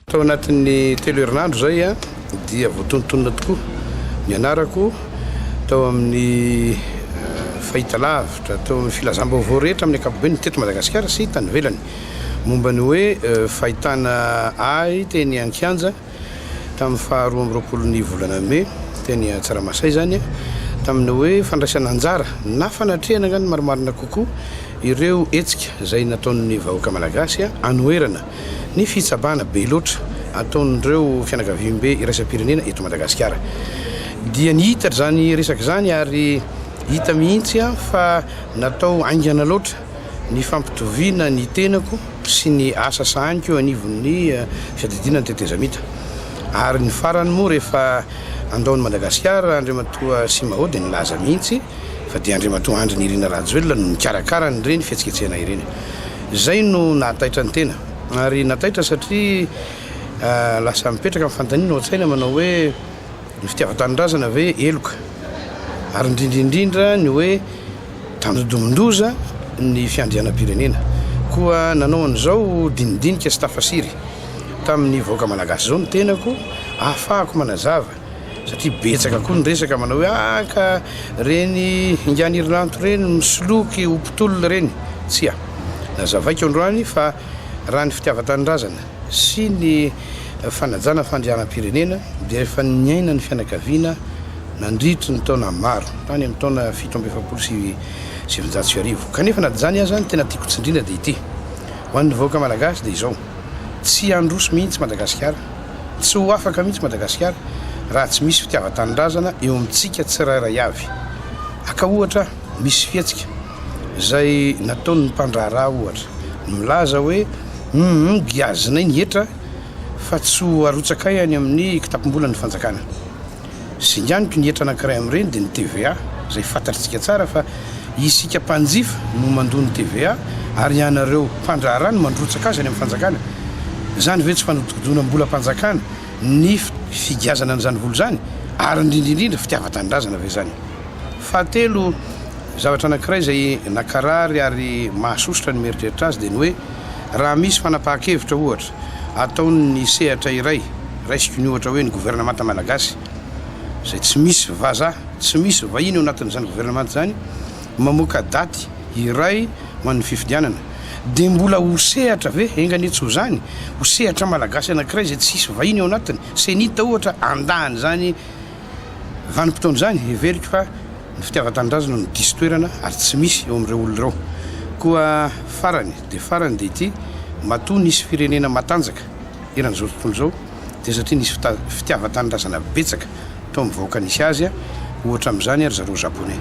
Tao anatin'ny telo herinandro izay dia voatonontonona tokoa ny anarako tao amin'ny fahitalavitra, tao amin'ny filazam-baovao rehetra amin'ny ankapobeny teto Madagasikara sy tany ivelany momba ny hoe fahitana ahy teny an-kianja tamin'ny faha 22 ny volana mey teny Tsaramasay izany tamin'ny hoe fandraisana anjara na fanatrehana angamba ny marimarina kokoa ireo hetsika izay nataon'ny vahoaka Malagasy hanoherana ny fitsabana be loatra ataon'ireo fianakaviambe iraisam-pirenena eto Madagasikara. Dia nihitatra izany resaka izany ary hita mihitsy fa natao haingana loatra ny fampitoviana ny tenako sy ny asa sahaniko eo anivon'ny fiadidiana ny tetezamita. Ary ny farany moa rehefa handao an'i Madagasikara Andriamatoa Simao dia nilaza mihitsy fa dia Andriamatoa Andry Nirina Rajoelina no nikarakara an'ireny fihetsiketsehana ireny. Izay no nahataitra ny tena. Ary nataitra satria lasa mipetraka ny fanontaniana ao an-tsaina manao hoe ny fitiavan-tanindrazana ve heloka? Ary indrindra indrindra ny hoe tandindomin-doza ny fiandrianam-pirenena. Koa nanao an'izao dinidinika sy tafasiry tamin'ny vahoaka malagasy izao ny tenako ahafahako manazava satria betsaka koa ny resaka manao hoe ah ka reny ingany Irlanto reny misoloky ho mpitolona reny, tsia, nazavaiko androany fa raha ny fitiavan-tanindrazana sy ny fanajana fandrianam-pirenena dia efa niaina ny fianakaviana nandritry ny taona maro, tany amin'ny taona 1947, kanefa na dia izany aza ny tena tiako tsindriana dia ity, ho an'ny vahoaka malagasy dia izao, tsy handroso mihitsy Madagasikara, Tsy ho afaka mihitsy Madagasikara raha tsy misy fitiavan-tanindrazana eo amintsika tsirairay avy. Aka ohatra misy fihetsika izay nataon'ny mpandraharaha ohatra milaza hoe humm giazinay ny hetra fa tsy ho arotsakay any amin'ny kitapom-bolan'ny fanjakana. Singaniko ny hetra anankiray amin'ireny dia ny TVA izay fantatritsika tsara fa isika mpanjifa no mandoa ny TVA ary ianareo mpandraharaha no mandrotsaka azy any amin'ny fanjakana. Izany ve tsy fanodikodinam-bolam-panjakana ny figiazana an'izany vola izany? Ary indrindra indrindra fitiavan-tanindrazana ve izany? Fahatelo, zavatra anankiray izay nakarary ary mahasosotra ny mieritreritra azy dia ny hoe raha misy fanapahan-kevitra ohatra ataon'ny sehatra iray, raisiko ny ohatra hoe ny governemanta malagasy, izay tsy misy vazaha, tsy misy vahiny ao anatin'izany governemanta izany, mamoaka daty iray ho an'ny fifidianana, dia mbola ho sehatra ve, enga anie tsy ho izany, ho sehatra malagasy anankiray izay tsy hisy vahiny ao anatiny, Cenit ohatra handà an'izany vanim-potoana izany, heveriko fa ny fitiavan-tanindrazana no diso toerana ary tsy misy eo amin'ireo olona ireo. Koa farany dia farany dia ity, matoa nisy firenena matanjaka eran'izao tontolo izao dia satria nisy fitiavan-tanindrazana betsaka tao amin'ny vahoaka nisy azy, ohatra amin'izany ry zareo Japonais.